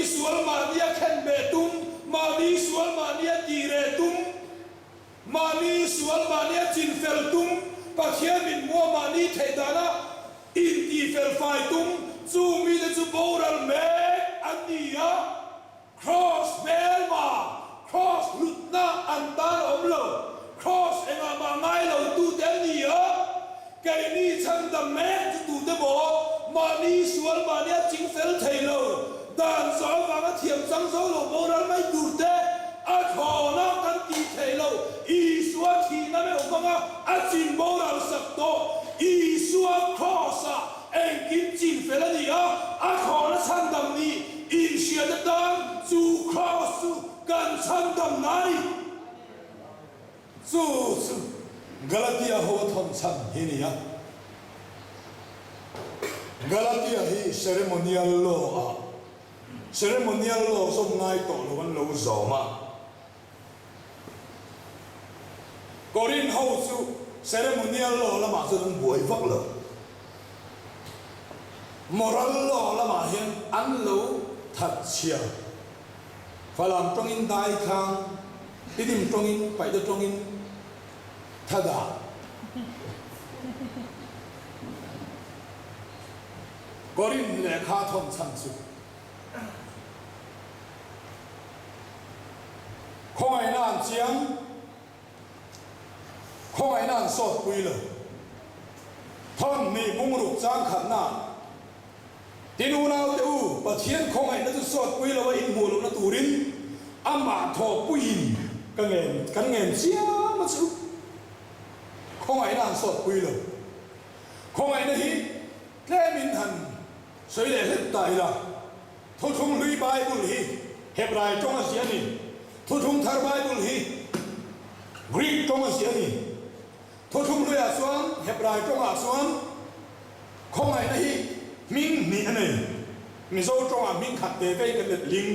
Mahni sual mahnia khen beh tum, mahni sual mahnia tih reh tum, mahni sual mahnia chin fel tum, Pathian min hmua mahni theih dana intih fel fai tum, chung mite chu boral mek an ni a. Kraws hmelma, kraws hlutna an tan a awm lo. Kraws engah mah ngai lo tute an ni a, keini chhandam mek chu tute maw mahni sual mahnia ching fel thei lo, dan zawh avanga thiam chang zo lo boral mai turte a thlawna kan tih theih loh Isua thihna meuh hmanga a chin boral sak tawh Isua kraws-ah Engkim chin fel a ni a, a thlawhna chhandam nih inhriat atan chu Kraws chu kan chhandam na a ni. Chu chu Galatia ho a thawn chhan hi a ni a. Galatia hi ceremonial law ah ceremonial law zawm ngai tawh lo an lo zawm a. Korinth ho chu ceremonial law lamah chuan an buai vak lo. Moral law lamah hian an lo that chhia. Falam tawngin dai thlang, Tidim tawngin, Paihte tawngin tha dah. Korinth lehkha thawn chhan chu. Khawngaihna an chiang, khawngaihna an sawt pui lo. Thawn hnih bungruk chang khatna Tin unaute u, Pathian khawngaihna chu sawt pui lo a inhmuh lohna turin amah thawhpuiin ka ngen, kan ngen chiam a chu. Khawngaihna an sawt pui lo. Khawngaihna hi tlemin han Sawi leh hlek ta ila, Thuthlung hlui Bible hi Hebrai tawng a ziah a ni. Thuthlung thar Bible hi Greek tawng a ziah a ni. Thuthlung hluiah chuan Hebrai tawngah chuan khawngaihna hi hming hnih a nei. Mizo tawngah hming khat ve ve kan let ling.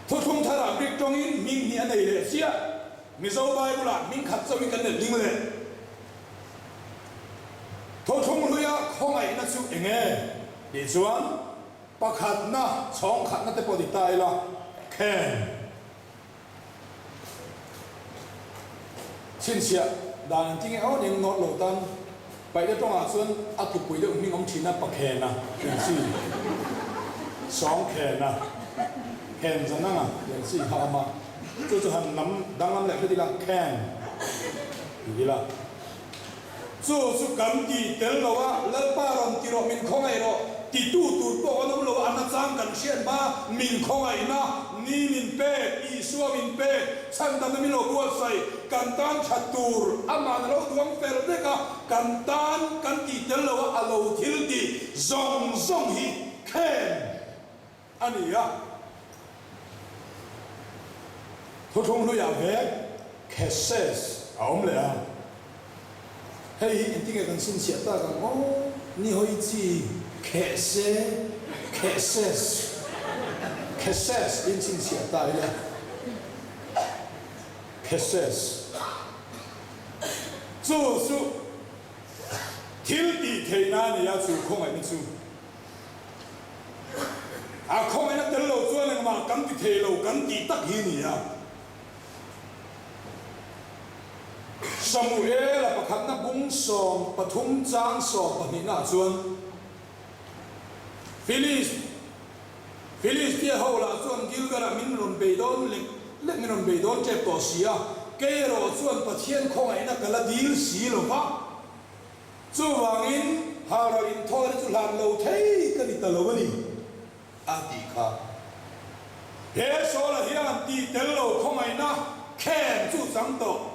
Thuthlung tharah Greek tawngin hming hnih a nei leh chiah. Mizo Bible-ah hming khat chauhin kan let ling leh. Thuthlung hluia khawngaihna chu eng nge? Tih chuan pakhatna, chhawng khatna te pawh ti ta ila, khen chhinchhiah dan an ti nge aw ning nawt lo tan paihte tawngah chuan a tlupui deuh hming awm thin a, pakhena tih chi, sawng khena, khen zan anga tih chi kha a awm a, chu chu han lam danglam leh hret ila, khen tih ila. Chu chu kan ti tel lo a, Lalpa rawn ti rawh, min khawngaih rawh titu tur pawh kan awm lo a, a nachang kan hriat hma, min khawngaihna ni min pek, Isua min pek, chhandamna min lo buatsaih, kan tan that tur amah na lo duang fel vek a, kan tan kan tih tel lo a, a lo thil tih zawng zawng hi khen a ni a. Thuthlung hluiah vek Kheses a awm leh a. Hei hi engtinge kan chhinchhiah tak ang aw? Ni hawi chi Khehse, Kheses, Kheses tiin chhinchhiah ta ila. Kheses. Chu chu thil tih theihna a ni a, chu khawngaihna chu. A khawngaihna tel lo chuan engmah kan ti thei lo kan tih tak hi ni a. Samuela pakhatna bung 13 chang 12 ah chuan Filis Filistia ho lah chuan Gilgal-ah min rawn bei dawn lek lek min rawn bei dawn tep tawh si a, kei erawh chuan Pathian khawngaihna ka la dil si lo va. Chuvangin, Hara inthawina chu hlan lo thei ka ni ta lo a ni, a tih kha. He Saula hian tih tel lo khawngaihna khen chu chang tawh.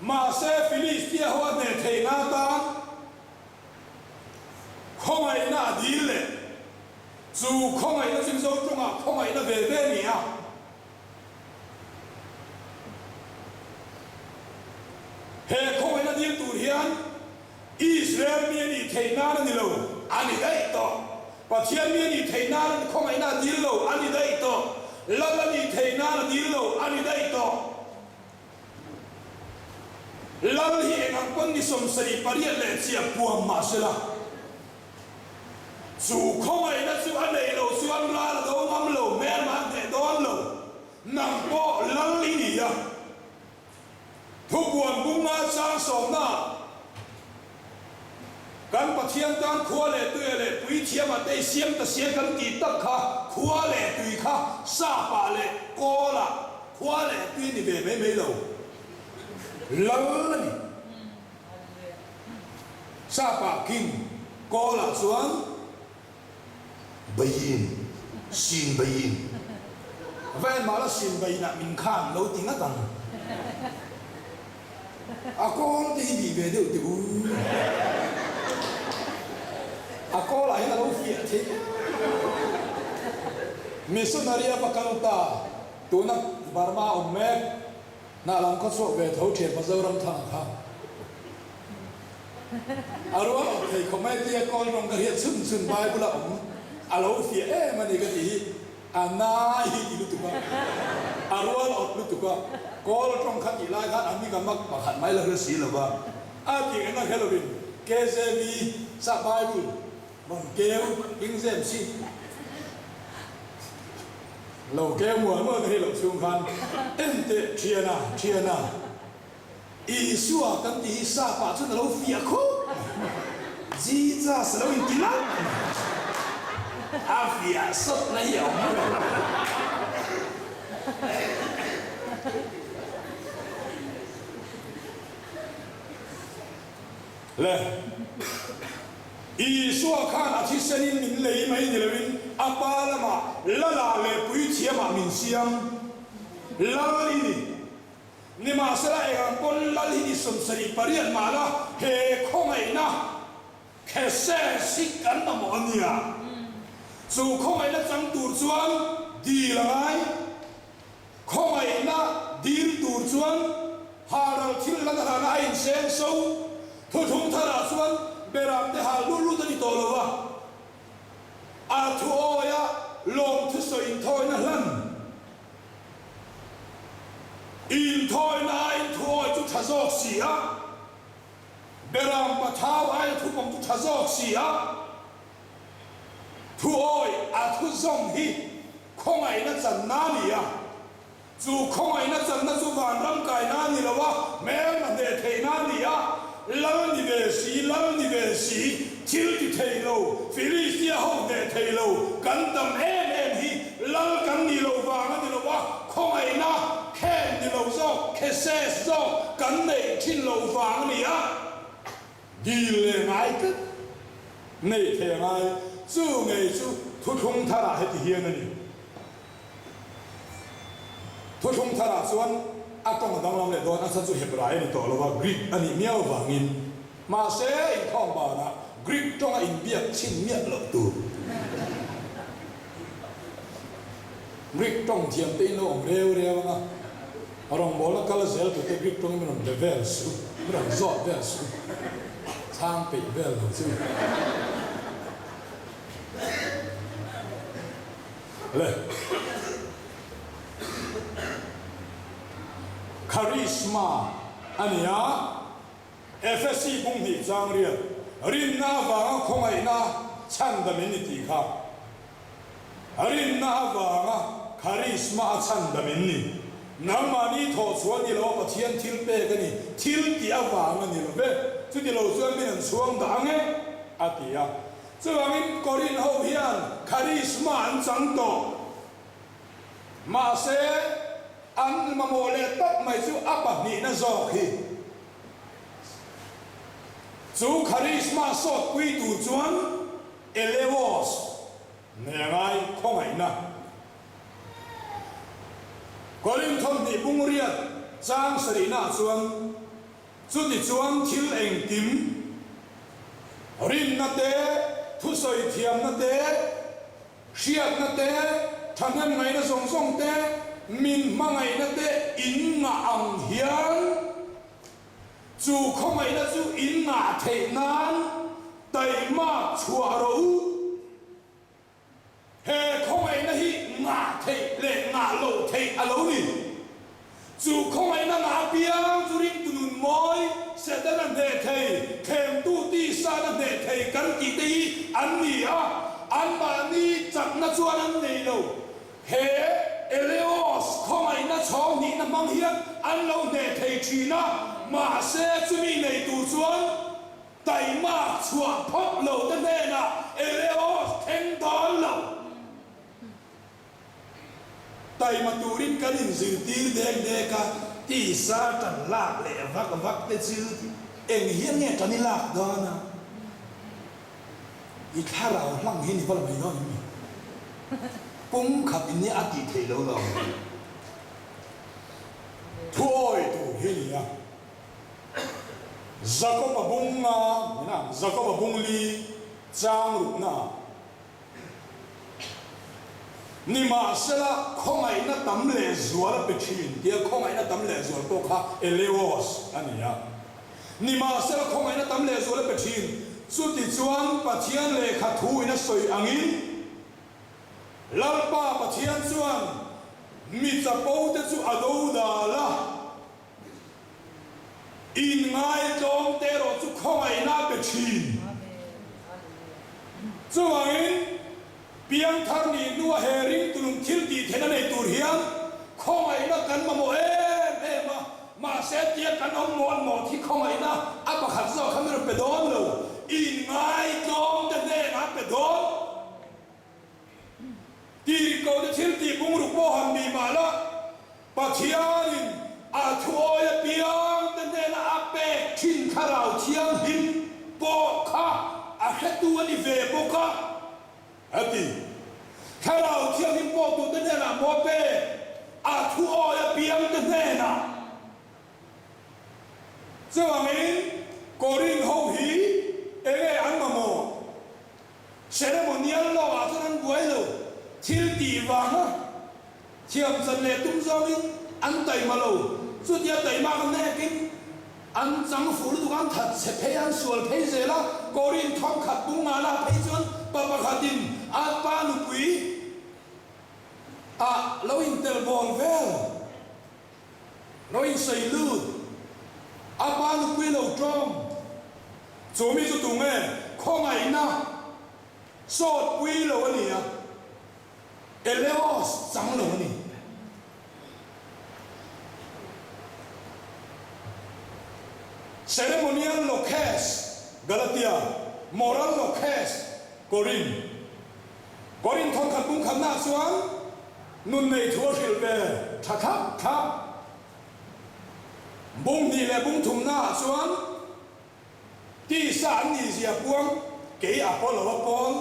Mahse, Filistia ho a hneh theihna atan khawngaihna a dil leh. Chu khawngaihna chu Mizo tawngah khawngaihna ve ve a ni a. He khawngaihna dil tur hian Israel mi a nih theih nan a ni lo, a ni daih tawh. Pathian mi a nih theih nan khawngaihna a dil lo, a ni daih tawh. Lal a nih theih nan a dil lo, a ni daih tawh. Lal hi eng ang pawn ni 78 leh chiah puam mah se la, chu khawngaihna chu a neih loh chuan ral a do ngam lo. Pathian tan khua leh tuia leh puithiamah te i siam ta sia kan tih tak kha khua leh tui kha sapah leh kawlah khua leh tui a ni ve mai mai lo. Lal a ni. Sapah king kawlah chuan Bayin, sin bayin. Va en mah la sin bayin ah min khan lo ti ngat ang. A kawl te hi bih ve deuh teh u. A kawl ah hian a lo fiah theih em. Missionary a va kal ta, tuna Burma awm mek. Hnah lam khaw chhuak ve tho thian pa Zoramthanga kha a rual awp thei khawp mai tia kawl rawng ka hriat chhun chhun Bible a awm a lo fiah em a ni ka ti hi a nai hi ti lutuk a, a rual awp lutuk a, kawl tawng kha tih lai khan a hming a mak pakhat mai la hre si lo va, a tih engah kher lovin KJV sa Bible Rawn keu King James hi lo keu mual mual ka hei loh chhung khan en teh thiana thiana Isua kan ti hi sap ah chuan a lo fiah khawp mai Jesus a lo inti lap mai a fiah sawt na hi a awm lo. Le Isua khan a thisenin min lei mai ni loin a Pa lamah Lala leh Puithiamah min siam. Lal i ni. Nimahsela eng ang pawn Lal hi ni 78 mah la he khawngaihna khese hi kan mamawh a nia. Chu khawngaihna chang tur chuan dil a ngai. Khawngaihna dil tur chuan halral thil lan hlana a inseng so. Thuthung tharah chuan beram te hal lut lut a ni tawh lo va, a thu awia lawmthu sawi inthawina hlan. Inthawina aiin thu awi chu tha zawk si a, beram pathau aia thupawm chu tha zawk si a. Thu awi a thu zawng hi khawngaihna channa a ni a, chu khawngaihna channa chu vanram kaina a ni lo a, hmelma hneh theihna a ni a, lal ni ve si, lal ni ve si, thil ti thei lo, Filistia ho hneh thei lo kan tam em em hi lal kan nih loh vang a ni lo a, khawngaihna khen ni lo zawk, kheses zawk kan neih thin loh vang a ni a. Dil leh ngai tlat nei thei a ngai. Chu ngei chu thuthlung tharah heti hian a ni. Thuthlung tharah chuan a tawng a danglam leh dawn, a chhan chu Hebrai a ni tawh lo va, Greek a nih miau vangin. Mahse, inkhawm banah Greek tawnga inbiak chhin miah loh tur. Greek tawng thiam te in lo awm reu reu ang a, rawngbawlna kal zel tur te Greek tawngin min rawn be vel suh u, min rawn zawt vel suh u, chhang peih vel lo chu. Le. Charisma a ni a, Efesi bung hnih chang riat, rinna avanga khawngaihna chhandam in ni tih kha. Rinna avanga charisma a chhandam in ni. Nangmahni thawhchhuah ni lo a Pathian thil pek a ni, thil tih avang a ni lo ve. Chuti lo chuan min an chhuang dah ang e, a ti a. Chuvangin Korinth ho hian charisma an chang tawh. Mahse, an mamawh leh tak mai chu a pahnihna zawk hi. Chu charisma sawtpui tur chuan Eleos, nei a ngai khawngaihna. Korinth thawmhnih bung riat chang sarihnaah chuan, Chuti chuan thil engkim, rinna te, thusawi thiamna te, hriatna te, thahnem ngaihna zawng zawng te, min hmangaihna te in ngah ang hian, Chu khawngaihna chu in ngah theih nan taimak chhuah rawh u. He khawngaihna hi ngah theih leh ngah loh theih a lo ni. Chu khawngaihna ngah apiang chu ringtu nun mawi, Setana hneh thei, thlemtu tisana hneh thei kan tih te hi an ni a, anmahni chakna chuan an nei lo. He Eleos khawngaihna chhawng hnihna hmang hian an lo hneh thei thin a, mahse chumi nei tur chuan Taimak chhuah phawt lo te hnenah Eleos thleng dawn lo. Taima turin kan inzirtir dek dek a, tisa tan lak leh vak vak te chu eng hian nge tan i lak dawn a? I thlarau hlang hi ni va la mai dawn em ni? Pumkhat in nia a tih theih lo lo. Thuawi tur hi ni a. Jakob-a bung nga, Jakob-a bung li chang rukna ah. Nimahsela, khawngaihna tam lehzual a pe thin tia khawngaihna tam lehzual pawh kha Eleos a ni a. Nimahsela, khawngaihna tam lehzual a pe thin. Chutichuan, Pathian lehkha thu in a sawi angin, Lalpa Pathian chuan mi chapo te chu a dodal a, Inngaitlawm te erawh chu khawngaihna a pe thin. Chuvangin, piangthar nih hnua he ringtulung thil tih theihna nei tur hian khawngaihna kan mamawh em em a, mahse tia kan awm mawt mawt hi khawngaihna a pakhat zawk kha min rawn pe dawn lo, inngaitlawm te hnenah a pe dawn. Tirhkohte thil tih bungruk pawh han ni mah la, Pathianin a thuawi apiangte hnena a pek thin Thlarau Thianghlim pawh kha a hretu a ni ve bawk a, a ti. Thlarau Thianghlim pawh tute hnenah maw a pek? A thuawi apiangte hnenah. Chuvangin Korinth ho hi enge an mamawh? Ceremonial law ah chuan an buai lo, thil tih vanga thiam chan leh tum zawngin an taima lo, chutia taima ka hnekin an chang fuh lutuk a, an that chhe phei a, an sual phei zel a, Korin thawmkhat bung ngahna phei chuan pa pakhatin a pa nupui ah lo intel bawl vel. Lo insawi lut, a pa nupui lo tawng. Chu mi chu tunge khawngaihna sawt pui lo a ni a, Eleos chang lo a ni. Ceremonial Loches, Galatia, Moral Loches, Korinth. Korinth thawnkhat bungkhatnaah chuan Nun nei thu a hrilh ve tha thlap thlap. Bung hnih leh bung thumnaah chuan tisa an nih zia puang kei Apollo a pawl,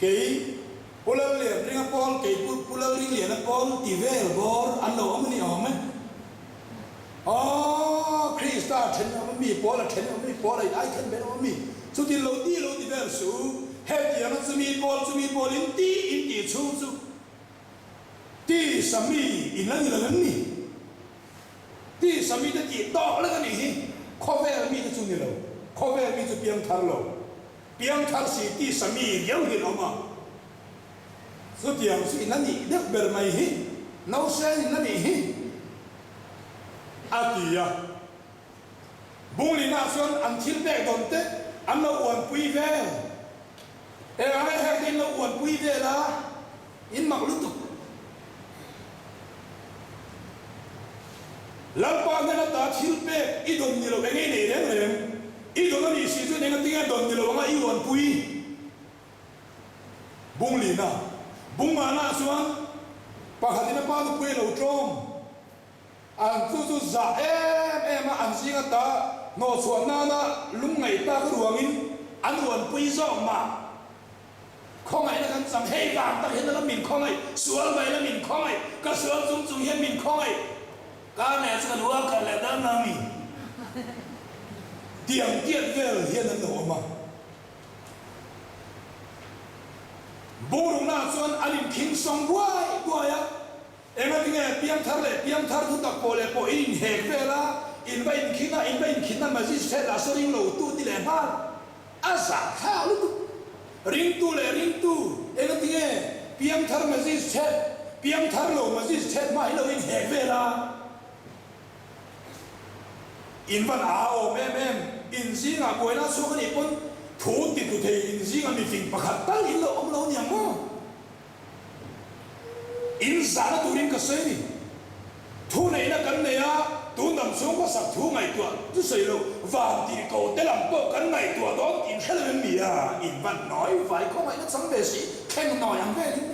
kei Pu Lallianringa pawl, kei Pu Lalringliana pawl ti vel bawr an lo awm a ni awm e. Aw, Krista a then awm a mi, Paul a then awm a mi, Paul a in ai then ber awm a mi, chutin lo ti lo ti vel su, hetianga chumi pawl chumi pawl in ti in tih chhung chu tisa mi in la ni lo em ni? Tisa mi te tih tawk lek a nih hi, khawvel mi te chu ni lo, khawvel mi chu piangthar lo, piangthar si tisa mi riau hi an awm a. Chutiang chu in a nih deuh ber mai hi, nausen in a nih hi, a ti a. Bunglina chuan an thil pek dawn te an lo uanpui vel. Eng anga hek te in lo uanpui vel a, in mak lutuk. Lalpa hnen ata thil pek i dawn ni lo eng nge i nei reng reng? I dawn a nih si chuan eng atinge dawn ni lo anga i uanpui? Bung lina, bung ngahna chuan pakhatin a pa nupui a lo tlawm. An chu chu zah em em a, an zinga ta hnawhchhuah nana lungngaih tak ruangin an uanpui zawk mah. Khawngaihna kan chang, hei vang tak hian a la min khawngaih, sual mai la min khawngaih, ka sual chung chung hian min khawngaih. Ka neh chu kan uar khat leh dan a mi. Tiang tiat vel hian an lo awm a. Bungruknaah chuan an inkhing sawng buai buai a, Engatinge piangthar leh piangthar thutak pawh leh pawh in inhek vel a, in va inkhing a, in va inkhinna magistrate ah saw ring lo tu ti leh nghal a zahthlak lutuk. Ringtu leh ringtu engatinge piangthar magistrate, piangthar lo magistrate hma hi lo inhek vel a, In van a awm em em, in zingah buaina chhuak a nih pawn thu ti tu thei in zinga mifing pakhat tal in lo awm lo niang maw? In zahna turin ka sawi a ni. Thu neihna kan nei a. tun dam chhung khawsak thu ngaihtuah chu sawi lo, van tirhkoh te lam pawh kan ngaihtuah dawn tih hre lo em ni a? In van nawi vai khawngaihna chang ve si, thleng nawi ang velin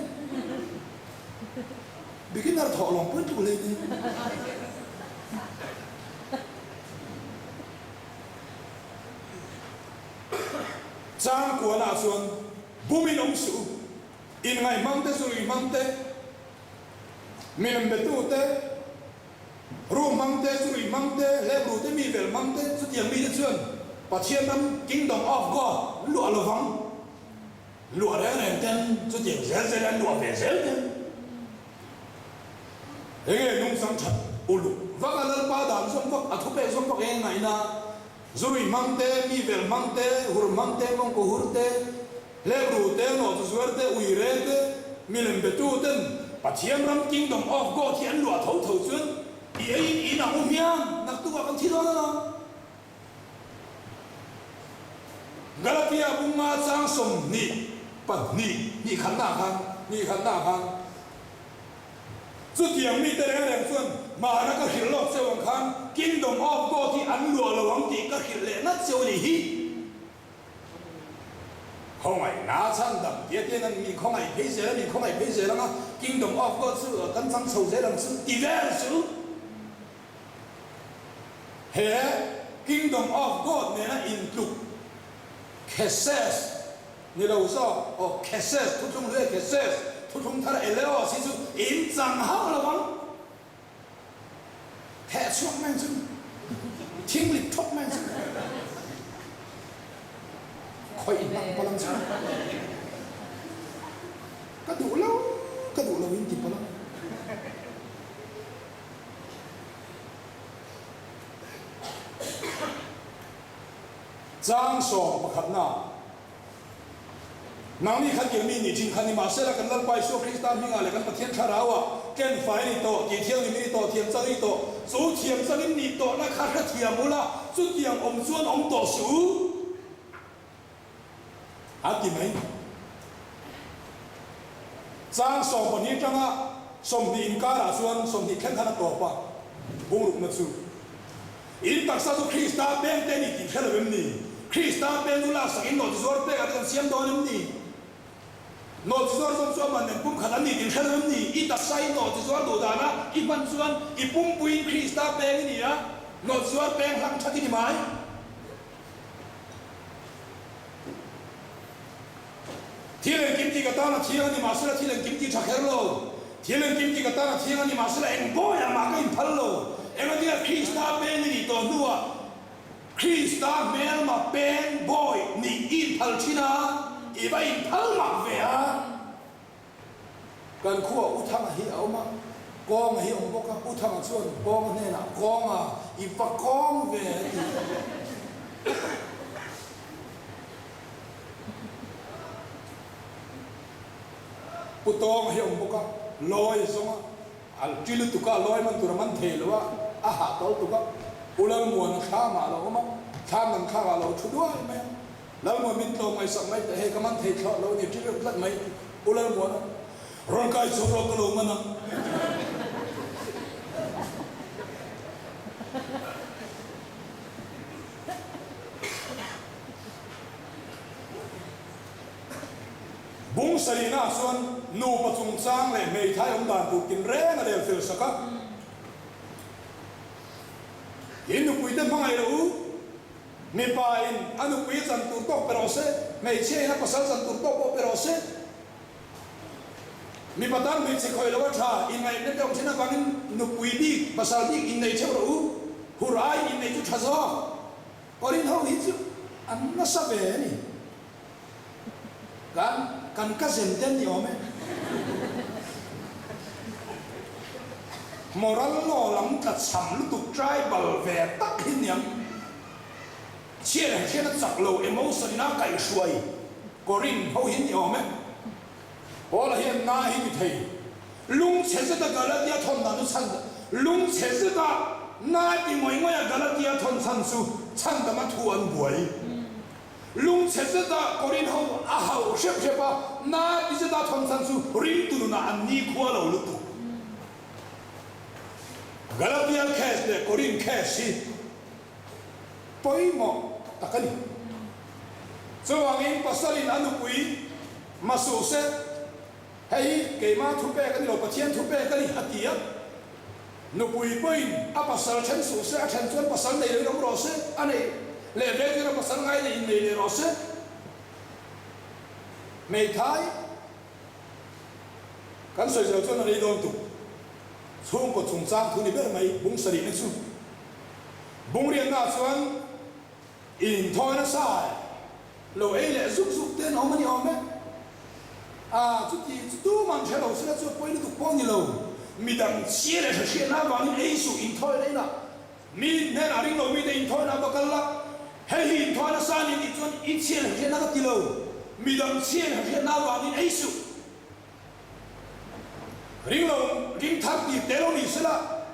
beginner thawh lawng pawhin tluk hlei nei. Chang kualah chuan bumin awm suh u, inngaihmang te, zurihmang te, Milem betute, ru hmangte, zurui hmangte, hlep-rute, mi vel hmangte, chutiang mite chuan Pathian ram, Kingdom of God, luah lovang. Luah reng reng ten chutiang zel zel an luah ve zel ten. Enge nungchang that uluk vak a Lalpa dan zawm vak, a thupek zawm vak eng ngaihna, zurui hmangte, mi vel hmangte, hur hmangte, mawngkaw hurte, Hleuh te, nawh zuar te, ui re te, milem betu ten Pathian ram Kingdom of God hi an luah tho tho chuan i eiin i inang u hmiang, naktukah kan thi dawn alawm. Galatia bunga chang 22 hnih khatnaah khan hnih khatnaah khan chutiang mite reng reng chuan hmana ka hrilh lawk cheu ang khan Kingdom of God hi an luah lo ang tih ka hrilh leh ngat cheu a nih hi. Khawngaihna chhandam tia tiang an mi khawngaih phei zel a, min khawngaih phei zel ang a, Kingdom of God chu kan chang chho zel ang chu ti vel chu he Kingdom of God nena intluk Kheses ni lo zawk aw Kheses thuthlung hlui a Kheses thuthlung thar Eleos hi chu in chang hauh lo ang. Theh chhuak mai ang chu, thing lit thawk mai ang chu, khawih hmang pawlh ang chu. Ka duh lo, ka duh lo in ti pawlh ang. Chang sawm pakhatna. Nangni kha tir mi nih thin kha ni mahsela kan Lalpa Isua Krista hmingah leh kan Pathian Thlarauah ken fai ni tawh, tih thianghlim i ni tawh, thiam chang i ni tawh, chu thiam changin nih tawhna kha hrethiam ula, chutiang awm chuan awm tawh suh u, a ti mai. Chang 12 tanga 20 inkarah chuan 20 thleng khan a tawp a, bungrukna chu. In taksa chu Krista peng te ni tih hre lo em ni? Krista peng chu laksak in nawhchizuar pekah te kan siam dawn em ni? Nawhchizuar zawng chu aman nen pumkhat an ni tih hre lo em ni? I taksa i nawhchizuar duh dana i hman chuan i pumpuiin Krista peng i ni a, nawhchizuar peng hlang that i ni mai. Thil engkim tih ka tan a thiang a ni, mahsela thil engkim tih tha kher lo. Thil engkim tih ka tan a thiang a ni, mahsela eng bawiah mah ka inphal lo. Engatinge Krista peng i nih tawh hnuah Krista hmelma peng bawi nih i inphal thin a, i va inphal mak ve a. Kan khuaah U Thanga hi a awm a, Kawnga hi a awm bawk a, U Thanga chuan Kawnga hnenah, Kawnga, i va kawng ve a ti. Pu Tawnga hi a awm bawk a, lawi a zawng a, a ṭi lutuk a, lawi man tur a man thei lo a, a hah tawlh tuk a, Pu Lalmuana thlamah a lo awm a, thlam dang thlakah a lo ṭhu duai mai a, Lalmuan min tlawm ngaihsak mai teh, hei ka man thei thlawh lo a ni, ṭi reuh tlat mai, Pu Lalmuana rawn kai chho rawh ka lo man ang. Bung sarihnaah chuan nupa chungchang leh hmeithai awm dan tur tinreng a rel fel sak a. In nupuite hmangaih loh u, mipa in a nupui a chan tur tawk pe rawh se, hmeichhia in a pasal chan tur tawk pawh pe rawh se. Mipa tan hmeichhe khawih loh a tha, inngaihna te awm thin avangin nupui bik, pasal bik innei theuh rawh u, hur ai innei chu tha zawk. Korin ho hi chu an nasa ve a ni. Kan kan cousin te an ni awm e. Moral law lam tla cham lutuk tribal ve tak hi niang. Chhia leh hriat a chak lo emotion in a kaihhruai Korin ho hi an ni awm e. Paula hian na hi ti thei. Lungchhe zeta Galatia thawn dan chu chhan Lungchhe zeta na ti ngawih ngawih a Galatia thawn chhan chu chhandama thu an buai. Lungchhe zeta Korin ho a hauh hrep hrep a na ti zeta thawn chhan chu ringtu nunah an nikhua lo lutuk. Galatia case leh Korin case hi pawimawh tak a ni. Chuvangin pasalin a nupui masuh se, hei hi keimah thupek a ni lo, Pathian thupek a ni, a ti a. Nupui pawhin a pasal then suh se, a then chuan pasal nei loin awm rawh se, a neih leh ve chuan a pasal ngai nei innei leh rawh se. Hmeithai kan sawi zel chuan a rei dawn tuk. Chhungkaw chungchang thu ni ber mai bung sarihna chu. Bung riatnaah chuan inthawi nasa e. Lo ei leh zuk zuk te an awm a ni awm e. A, chuti chu tuman hre lo sela chu a pawi lutuk pawh a ni lo. Midang chhia leh hre hriatna avangin ei suh inthawi la inah mi hnenah ring lo mite inthawina a va kal la, hei hi inthawi nasa a ni tih chuan i chhia leh hre hriatna ka ti lo. Midang chhia leh hre hriatna avangin ei suh. Ring lo, ring thar tih te lo ni sela,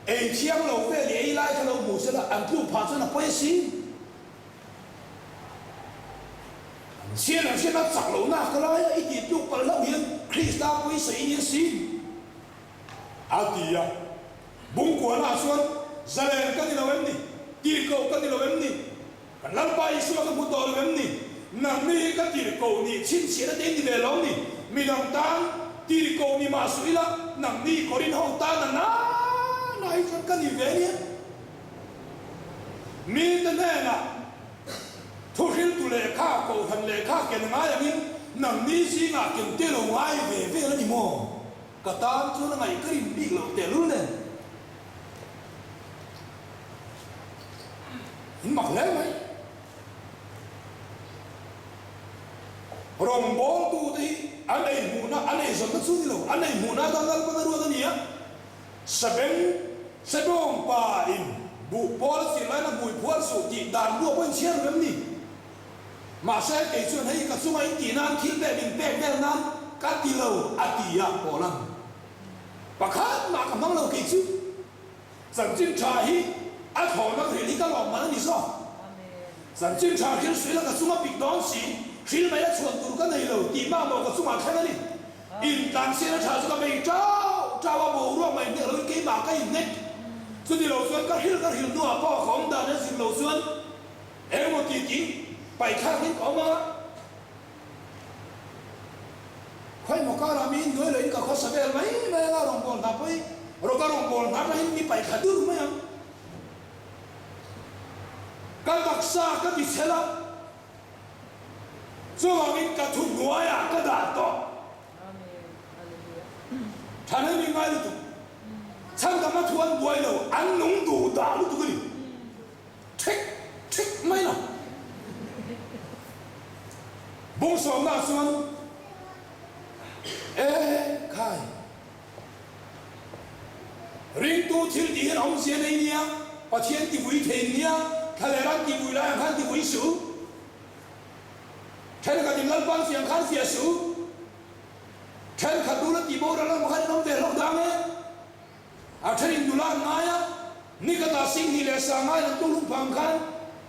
ei thiang lo vel i ei lai kha lo hmu sela an tluk phah chuan a pawi asin. Chhian an hriatna chak lohna ka laia i tih tluk palh hlauh hian Krista pawisa i ni asin, a ti a. Bungkuanah chuan, Zalen ka ni lo em ni? Tirhkoh ka ni lo em ni? Kan Lalpa Isua ka hmu tawh lo em ni? Nangni hi ka tirhkoh nih chhinchhiahna te in ni ve lo ni? Midang tan tirhkoh ni mah suh ila, nangni Korin ho tan a na na hi chuan ka ni ve nia. Mite hnenah thuhriltu lehkha, kohhran lehkha ken ngai angin nangni zingah ken te lo ngai ve vel a ni maw? Ka tan chuan a ngaih ka rin bik loh tehlul nen. In mak hle mai. Rawngbawltute hi an ei hmuhna, an ei zawnna chu ni lo, an ei hmuhna atan Lalpan a ruat a ni a. Sabeng, Sebawng pa in buh pawl a chirh lain a hmui phuar suh tih dan buah pawh in chhiar lo em ni? Mahse kei chuan hei ka chunga in tih nan thil pek min pek vel nan ka ti lo a ti a Paula'n. Pakhat mah ka hmang lo kei chu. Chanchin tha hi a thlawhna ka hrilh hi ka lawm man a ni zawk. Chanchin tha hrilh suih la ka chunga pik dawn si, hrilh mai a chhuan tur ka nei lo tih mah maw ka chungah thleng a ni. Intlansiahna tha chu ka bei tau tau a, boruak mai hnek loin keimah ka inhnek. Chuti lo chuan ka hrilh ka hrilh hnuah pawh ka awm dan a zir lo chuan engemaw ti tiin paihthlak in ka awm a. Khawimaw karah mi innuai loin ka khawsa vel mai mai anga rawngbâwl hna pawh hi rawka rawngbâwl hna atangin mi paihthla dur mai ang. Ka taksa ka ti chhel a. Chuvangin ka thu hnuaiah ka dah tawh. Thahnem i ngai lutuk. Chhandamna thu an buai lo, an nung duh dah lutuk a ni. Thik thik mai lo. Bungsawmna chuan e khai. Ringtu thil tih hian awmzia nei nia, Pathian ti vui thei nia, thlaleh ram ti vui lai ang khan ti vui suh u. Thenkhat in Lalpan fiah ang khan fiah suh u. Thenkhat rul a tih boral ang khan in awm ve hlauh dang e. A then in nula an ngai a, nikhatah Singhnih leh Sangai an tuk hlum phah ang khan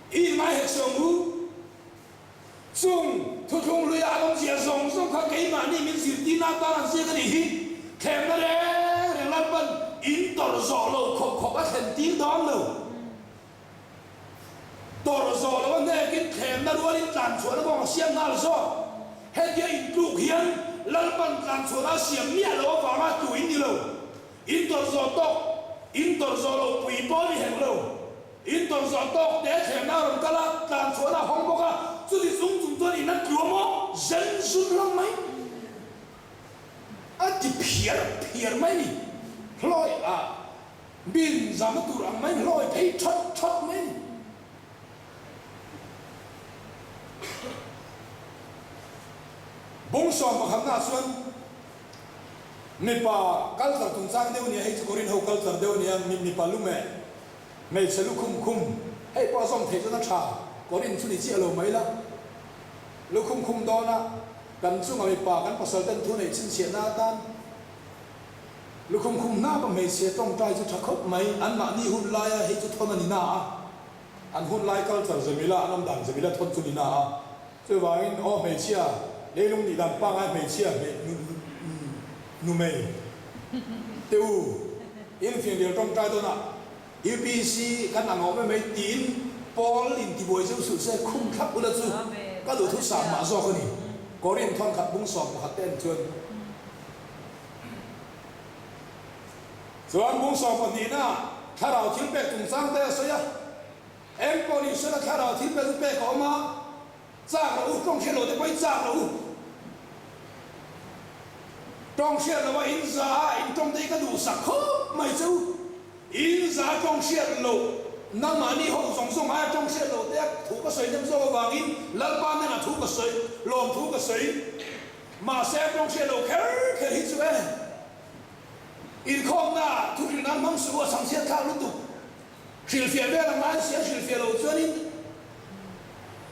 i in ngai hek suh ang u. Chung thuthlung hluia an awmzia zawng zawng kha keimahni min zirtirna atan an ziak a nih hi. Thlemna reng reng Lalpan in tawrh zawh lo khawp khawp a thlen tir dawn lo. Tawrh zawh lo a hnekin thlemna rualin tlanchhuahna kawng a siam nghal zawk. Hetia intluk hian Lalpan tlanchhuahna a siam miah lo avanga tu in ni lo. In tawrh zawh tawk, in tawrh zawh loh pui pawh a ni hek lo. In tawrh zawh tawk te thlemna a rawn kal a, tlan chhuahna a hawng bawk a, chuti chung chung chuan in a tlu a maw? Zen zun hlawm mai. A ti phiar phiar mai ni. Hlawi a bin zamna tur ang maiin hlawi phei thawt thawt mai ni. Bung 11 ah chuan mipa culture chungchang deuh nia, hei chu Korean ho culture deuh nia, mipa lumeh. Hmeichhe lukhum khum, hei pawh a zawm theih chuan a tha, kawr in chu ni chiah lo mai la. Lukhum khum dawna kan chunga mipa kan pasal ten thu neih chhinchhiahna atan lukhum khum hnapa hmeichhe tawngtai chu tha khawp mai, anmahni hun laia hei chu thawn a ni na a, an hun lai culture Jamila an awm dan Jamila thawn chu ni na a, chuvangin aw hmeichhia leilung nih dan pangai hmeichhia hmei nu mei te u. Infianrial tawngtai dawnah UPC kan ang awm em mai tiin Paul intibuai zeuh suh se khum thlap ula chu ka duhthusam mah zawk a ni. Korin thawnkhat bung 11 te en chuan. Chuan bung sawmpahnihna thlarau thil pek chungchang te a sawi a, eng pawh ni sela thlarau thil pek chu pek a awm a, chak loh u, tawng hriat loh te pawhin chak loh u. Tawng hriat loh a in za a, in tawng te hi ka duhsak khawp mai che u. In za a tawng hriat loh, nangmahni ho zawng zawng aia tawng hriat loh te a thu ka sawi nem zawk avangin Lalpa hnenah thu ka sawi, lawm thu ka sawi. Mahse tawng hriat loh kher kher hi chu e. Inkhawmna thuhrilh nan hmang suh u a chhangchhiat thlak lutuk. Hrilhfiah vel a ngai si a hrilhfiah loh chuanin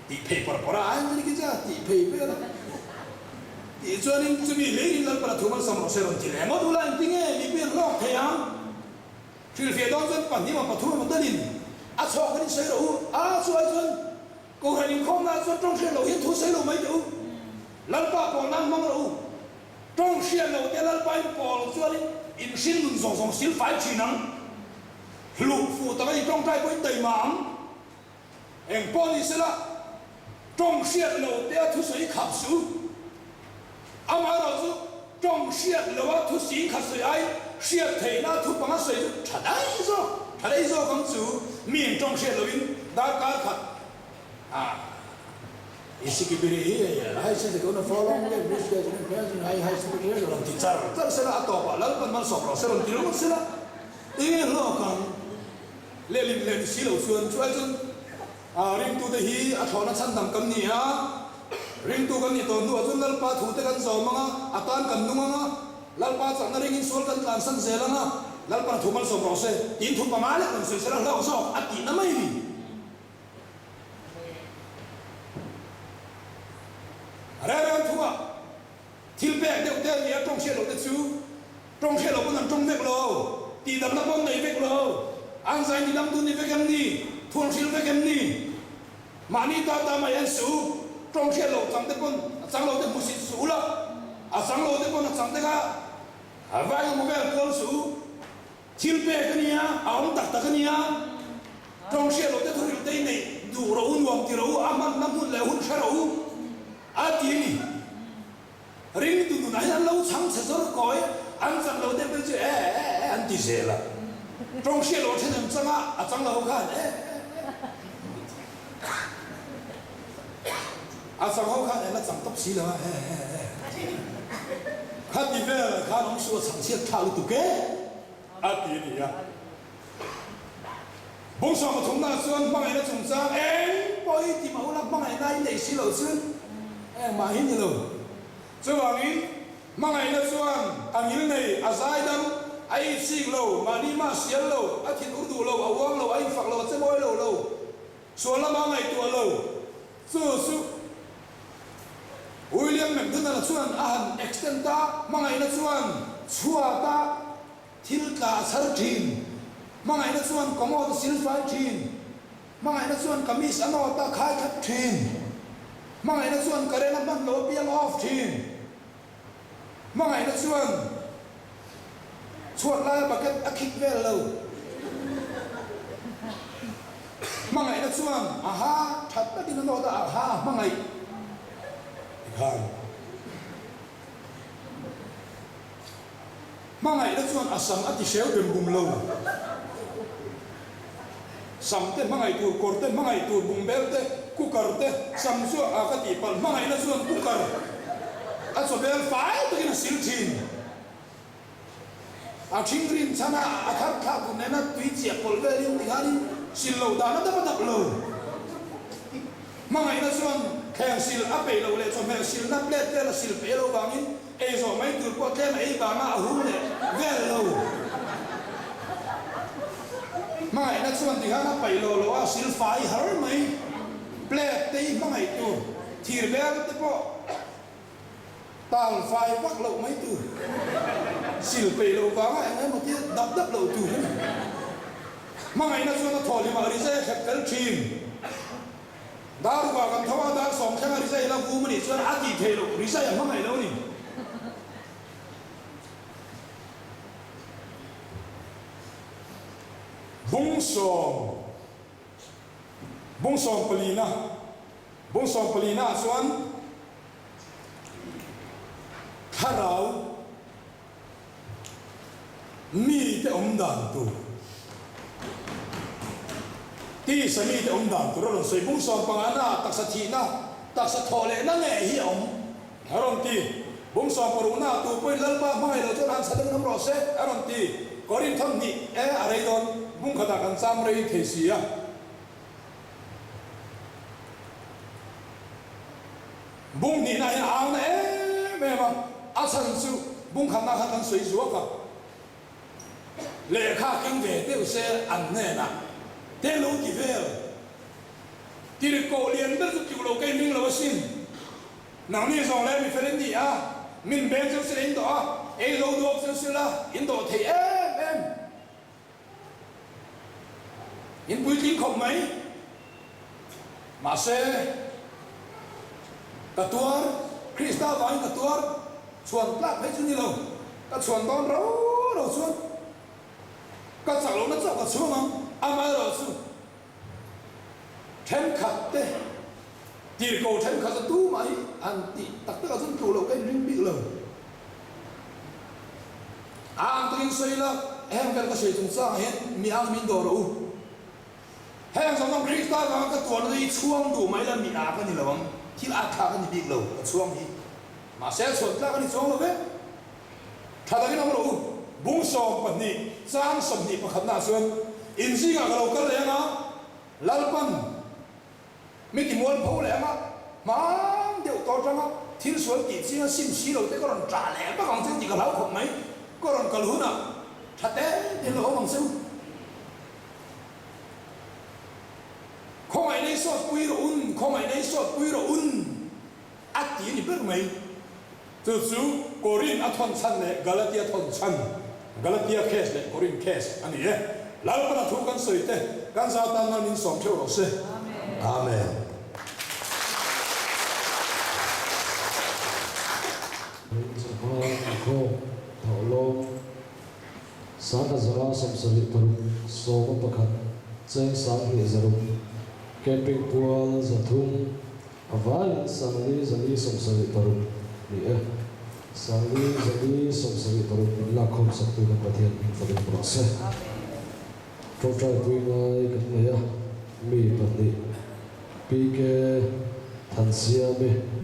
tih phei pawr pawr a ai ang chu a tih phei vel a tih chuanin chumi hleirin Lalpana thu malsawm rawh se rawn ti leh ngawt ula engtinge mipui an hlawk thei ang. Hrilhfiah dawn chuan pahnih emaw pathum emaw talin a chhawk an insawi rawh u a chuai chuan Kohhran inkhawmna ah chuan tawng hriat loh hian thu sawi lo mai teh u. Lalpa pawl nan hmang rawh u. Tawng hriat loh te Lalpa in pawl chuanin in hrin nun zawng zawng sil fai thin ang. Hluh fuh taka in tawngtai pawhin taima ang. Eng pawh ni sela tawng hriat loh te a thusawi khap suh u. Amaherawhchu tawng hriat loh a thusing khat sawi aiin hriat theihna thu panga sawi chu tha daih zawk, tha daih zawk ang chu. Miin tawng hriat lohin darkar khat ah Isikibiri hi hei se se tuna follow nge bridge nge zin hmel zin hai hai sikibiri hi rawn ti char char sela a tawpah Lalpan malsawm rawh se rawn ti ringawt sela enge hlawk ang lehlin leh ni si lo chuan chu ai chuan A ringtute hi a thlawhna chhandam kan ni a, ringtu kan nih tawh hnuah chuan Lalpa thute kan zawm ang a, a tan kan nung ang a, Lalpa chakna ringin sual kan tlansan zel ang a, Lalpa'n thu malsawm rawh se, tiin thu panga leh rawn sawi sela hlauh zawk a tihna mai a ni. Rereng thua thil pek deuh te a ni a, tawng hriat loh te chu Tawng hriat loh pawn an tawng vek lo, tihdamna pawh an nei vek lo, an zai ni dang dun ni vek em ni, thuan hril vek em ni? Mahni ta ta mai en suh u, tawng hriat loh chang te pawn a chang lo te hmu sit suh u la, a chang lo te pawn a chang te kha a vai emaw vel kual suh u, thil pek a nia, a awm tak tak a nia, tawng hriat loh te thuril te i neih duh rawh u, nuam ti rawh u, a hmanna hmun leh hun hre rawh u, a ti a ni. Ringtu nunah hian an lo chhang chhe zawr kawi, an chang lo deuh deuh chu e e e an ti zel a. Tawng hriat loh a then an chang a, a chang lo khan e e e. A chang ho khan en a chang tawp si lo a e e e. Khati vel khan awm suh a chhang chhiat tha lutuk e a ti a ni a. Bawngsaw pathumna chuan hmangaihna chungchang eng pawh hi ti mah ula hmangaihna in nei si lo chu engmah hi ni lo. Chuvangin hmangaihna chuan a ngil nei, a zaidam, a itsik lo, mahni mah sial lo, a thin ur duh lo, a uang lo, a infak lo, a che mawi lo lo, sual lama ngaihtuah lo. Chu chu William McDonald-a chuan a han extend ta, hmangaihna chuan chhuata Thil tla a chhar thin. Hmangaihna chuan commode a silfai thin. Hmangaihna chuan kamis a nawt a khai thlap thin. Hmangaihna chuan current a hman lo apiang a off thin. Hmangaihna chuan chhuat laia bucket a khik vel lo. Hmangaihna chuan a ha that takin a nawt a, a ha a hmangaih tikhan. Hmangaihna chuan a sam a ti hreu bem bum lo. Sam te hmangaih tur, kawr te hmangaih tur, bungbel te, cooker te, sam chu a ka tih palh. Hmangaihna chuan cooker a chawbel fai takin a sil thin. A thing rin chhan a, a thar thlak tur nena tui chiah pawlh velin tikhanin sil loh dan a dap a dap lo. Hmangaihna chuan thleng sil a peih loh leh chawhmeh silna plate vel a sil peih loh vangin ei zawh mai tur pawh tlem a ei vanga a hung leh vel lo. Hmangaihna chuan tikhan a paih loh loh a sil fai har mai. Plate te hi hmangaih tur, thir bel te pawh tal fai vak loh mai tur, sil peih loh vanga eng emaw tia dap dap loh tur a ni. Hmangaihna chuan a thaw hlimah rizai a thlep tel thin. Dar rukah kan tho a, dar sawmthlenga rizai la vum a nih chuan a tih theih loh, rizai a hmangaih lo a ni. Bung sawm, bung sawm palina, bung sawm palina ah chuan thlarau mite awm dan tur, tisa mite awm dan tur a rawn sawi. Bung sawm pangana ah taksa thihna, taksa thawh lehna ngei hi a awm a rawn ti. Bung sawm parukna ah tu pawhin Lalpa hmangaih loh chuan han chhan deuhin awm rawh se a rawn ti. Korinth thawmhnih e a rei dawn, bung khatah kan cham rei thei si a. Bung hnihna hian a au na em em a, a chhan chu bung khatna khan kan sawi zuak a, lehkha keng ve deuh se an hnenah te lo ti vel. Tirhkoh lian ber chu tluk lo ka inring lo asin. Nangni zawng leh mi fel in ni a, min beng cheu sila in dawh a, ei lo duak cheu sila in dawh thei em em. In puitling khawp mai. Mahse, ka tuar, Krista vangin ka tuar, chhuan tlak phei chu ni lo, ka chhuan dawn ro ro chuan ka chak lohna chauh ka chhuang ang, amaherawh chu thenkhat te tirhkoh thenkhat chu tumah hi an tih tak takah chuan tluh loh ka inring bik lo. A ang takin sawi ila, heng vel ka sawi chungchangah hian mi ang min dawr rawh u. Heng zawng zawng Krista vanga ka tuarna hi chhuang duh mai la mi a ka ni lo ang, thil at thlak a ni bik lo, ka chhuang hi. Mahse a chhuan tlak a ni chuang lo ve. Tha takin awm rawh u. Bung 12 chang 21 naah chuan in zingah ka lo kal leh ang a, Lalpan Mi ti mualpho leh anga hmang deuh tawh atanga thil sual tih chinga sim si lo te ka rawn ṭah leh vak ang che tih ka hlau khawp mai. Ka rawn kal hunah ṭha te te lo awm ang che u. Khawngaih nei sawt pui rawh un, khawngaih nei sawt pui rawh un a ti a ni ber mai. Chu chu Korin a thawn chhan leh Galatia thawn chhan, Galatia case leh Korin case a ni e. Lalpana thu kan sawi te kan za tan mal min sawm theuh rawh se. Amen. Sangha inkhawm thawhlawm sangha 176 11 cheng 2600 camping pual 300 A vaiin Sangli 476 ni e. Sangli 476 min lakkhawm saktu kan Pathian hming fakin rawh se. Tawngtai pui ngai kan nei a, mi pahnih PK Thansiami.